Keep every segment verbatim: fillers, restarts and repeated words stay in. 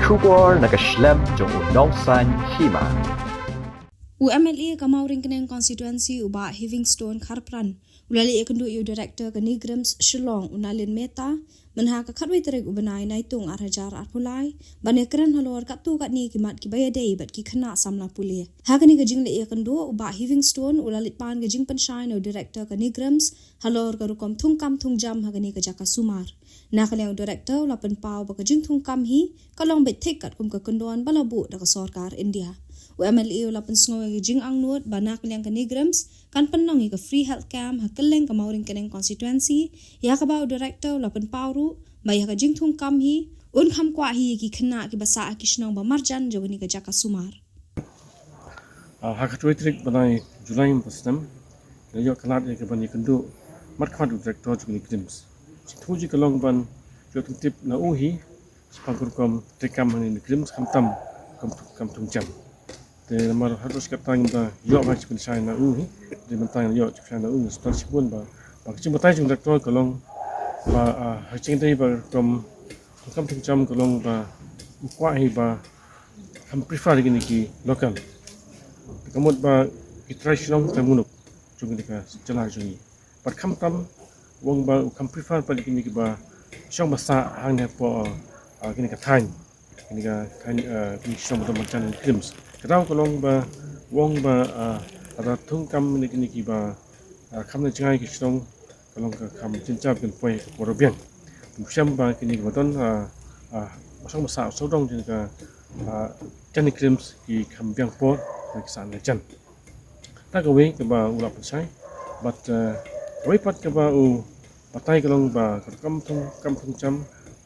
Khubor na ka shlem jong u Nongsaiñ Hima. U M L A ka Mawryngkneng Constituency u Bah Heavingstone Kharpran u la leit ïakynduh ïa u Director ka NEIGRIHMS Shillong u Nalin Mehta mynha ka khatwei tarik u bnai Naitung ar hajar arphew lai ban ïakren halor katto katne ki mat kiba ïadei bad ki khynnah samla pule. Ha kane ka jingleit ïakynduh u Bah Heavingstone u la leit pan ka jingpynshai na u Director ka NEIGRIHMS halor ka rukom thungkam thungjam ha kane ka jaka sumar. Na ka liang u Director u la pynpaw ba ka jingthungkam hi ka long beit thik katkum ka kyndon ba la buh da ka sorkar India. U M L A u la pynsngew ïa ka jingangnud ba na ka liang ka NEIGRIHMS kan pynlong ïa ka free health camp ha kylleng ka Mawryngkneng Constituency, ïa kaba u Director u la pynpaw ruh ba ïa ka jingthungkam hi un kham kwah hi ïa ki khynnah kiba sah ha ki shnong ba marjan jong kane ka jaka sumar. Ah, ha ka khatwei tarik bnai July mynta snem, la ïoh ka lad ïa ka ban ïakynduh markhmat u Director jong ka NEIGRIHMS. Jingthmu jong ka long ban ïoh tyngtip na u hi shaphang ka rukom treikam ha NEIGRIHMS khamtam kam, kam thungjam. Te namar haduh shi katta ngim da ïoh ba jingpynshai na u hi, te mynta ngi ïoh jingpynshai na u, ngi sngewthuh shibun ba, ba ka jingbatai jong u Director ka long ba, ah, ha ka jingdei ba rukom thungkam thungjam ka long ba u kwah hi ba kham prefer ïa kine ki local. Ka mut ba ki trai shnong trai muluk jong kane ka jylla jong ngi. Bad khamtam u ong ba u kham prefer pat ïa kine kiba shong ba sah hangne hapoh, ah, kine ka thaiñ, kine ka thaiñ, ah, kine ki shnong ba don marjan NEIGRIHMS. Ka daw ka long ba u ong ba, ah, lada thungkam ïa kine kiba, ah, kham na jngai ki shnong ka long ka kham jynjar ban poi ha ka por biang. Te u shem ba kine kiba don, ah, ah, ba shong ba sah sawdong jong ka, ah, jan NEIGRIHMS ki kham biang por ba ki sah na jan. Te kawei kaba u la pynshai bad, ah, kawei pat kaba u batai ka long ba ka rukom thungkam thungjam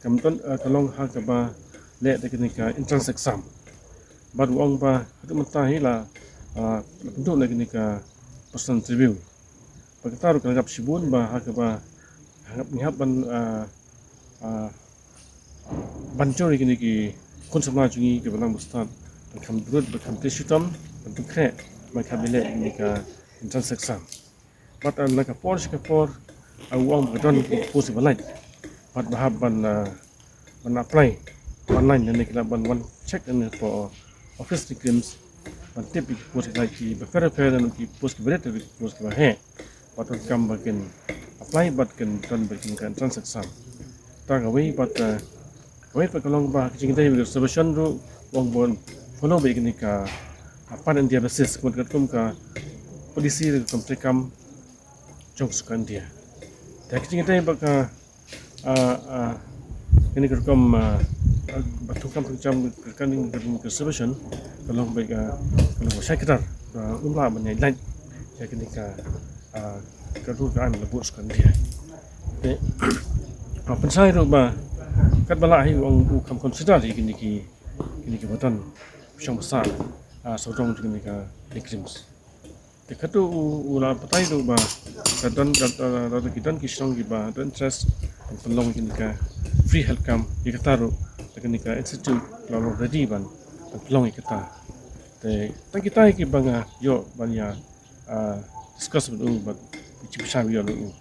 kam don, ah, ka long ha kaba leh da kane ka entrance exam. Bad u ong ba haduh mynta hi la, ah, la pynduh na kane ka personal interview. Bad kata ruh ka la ïarap shibun ba ha kaba ngi hap ban, ah, ah, ban jur ïa kine ki khun samla jong ngi kiba nang ba stad ban kham brut, ban kham trei shitom, ban pynkhreh, ban kham ïaleh ïa kine ka entrance exam. Bad, ah, na ka por sha ka por, ah, u ong ba ka don ki post ba lait bad ba hap ban, ah, ban apply online, lane ki lah ban wan check lane hapoh office NEIGRIHMS ban tip ïa ki post ki lait kiba pher pher lane ki post kiba rit, ki post kiba heh. Bad donkam ba kin apply bad kin don bad kine ka entrance exam. Te kawei bad, eh, kawei pat ka long ba ka jingdei bad ka reservation ruh u ong ban follow bad kine ka, ah, pan India basis, ka mut katkum ka policy ruh ka kam treikam jong ka sorkar India. Te ka jingdei bad ka, ah, ah, kane ka rukom, ah, ah, ba thungkam thungjam ka kane ka rukom reservation ka long ba ka, ka long ba shai kdar, ah, um lah ban ïaid lait ïa kane ka, ah, ka dur ka aiñ ba la buh sorkar India. Te, ah, pynshai ruh ba katba lah hi u ong u kham consider ïa kine ki, kine kiba don shong ba sah, ah, sawdong jong kane ka NEIGRIHMS. Te kato u, u la batai ruh ba ka don, ka, ka, ka, ki don ki shnong kiba don interest ban pynlong kane ka free health camp, ïa kata ruh da kane ka institute la long ready ban, ban pynlong ïa kata. Te tang kita kiba nga ïoh ban ïa, ah, discuss bad u, bad ïa jingpynshai ïa u.